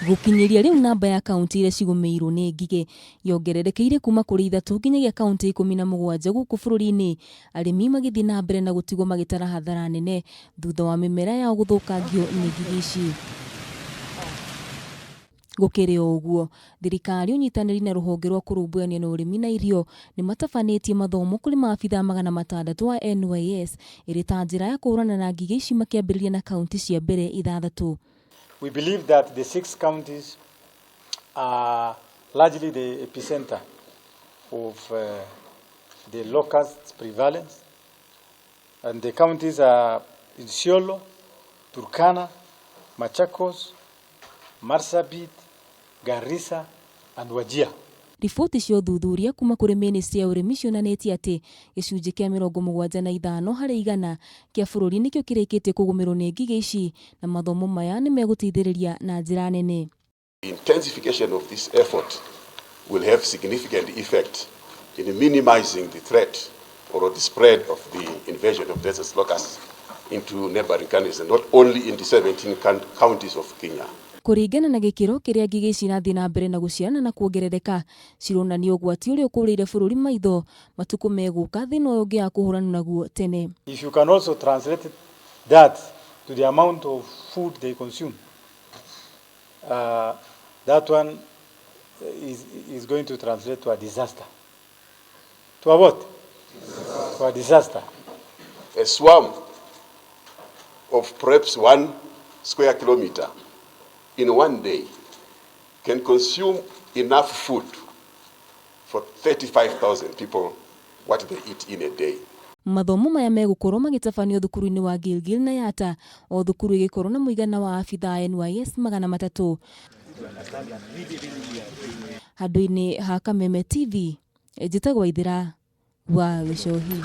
Gũkinyĩria rĩu, namba ya kaunti iria cigũmĩirwo nĩ ngigĩ yongererekeire kuma kũrĩ 3 nginyagia kaunti 17 gũkũ bũrũri-inĩ, arĩmi magĩthiĩ na mbere na gũtigwo magĩtara hathara nene thutha wa mĩmera yao gũthũkangio nĩ ngigĩ ici. Gũkĩrĩ o ũguo, thirikari ũnyitanĩri na rũhonge rwa kũrũmbũyania na ũrĩmi na irio nĩ matabanĩtie mathomo kũrĩ maabithaa 600 a NYS ĩrĩ ta njĩra ya kũhũrana na ngigĩ ici, makĩambĩrĩria na kaunti cia mbere ithathatũ. We believe that the six counties are largely the epicenter of the locust prevalence. And the counties are Isiolo, Turkana, Machakos, Marsabit, Garissa, and Wajir. Riboti cia ũthuthuria kuma kũrĩ mĩnĩstrĩ ya ũrĩmi cionanĩtie atĩ gĩcunjĩ kĩa 75% kĩa bũrũri nĩkĩo kĩrĩkĩtie kũgũmĩrwo nĩ ngigĩ ici, na mathomo maya nĩ megũteithĩrĩria na njĩra nene. The intensification of this effort will have significant effect in minimizing the threat or the spread of the invasion of desert locusts into neighboring countries, and not only in the 17 counties of Kenya. Kũringana na gĩkĩro kĩrĩa ngigĩ ici irathiĩ na mbere na gũciarana na kuongerereka, cironania ũgwati ũrĩa ũkũrĩire bũrũri maitho matukũ megũka, thĩna ũyũ ũngĩaga kũhũranwo naguo tene. If you can also translate that to the amount of food they consume, that one is going to translate to a disaster. To a what? To a disaster. A swarm of perhaps 1 square kilometer in one day can consume enough food for 35,000 people, what they eat in a day. Mathomo maya megũkorwo magĩtabanio thukuru-inĩ wa Gilgil na Yatta, o thukuru ĩgĩkorwo na mũigana wa abithaa a NYS 300. Handũ-inĩ ha Kameme TV, njĩtagwo Waithĩra wa Gĩcohi.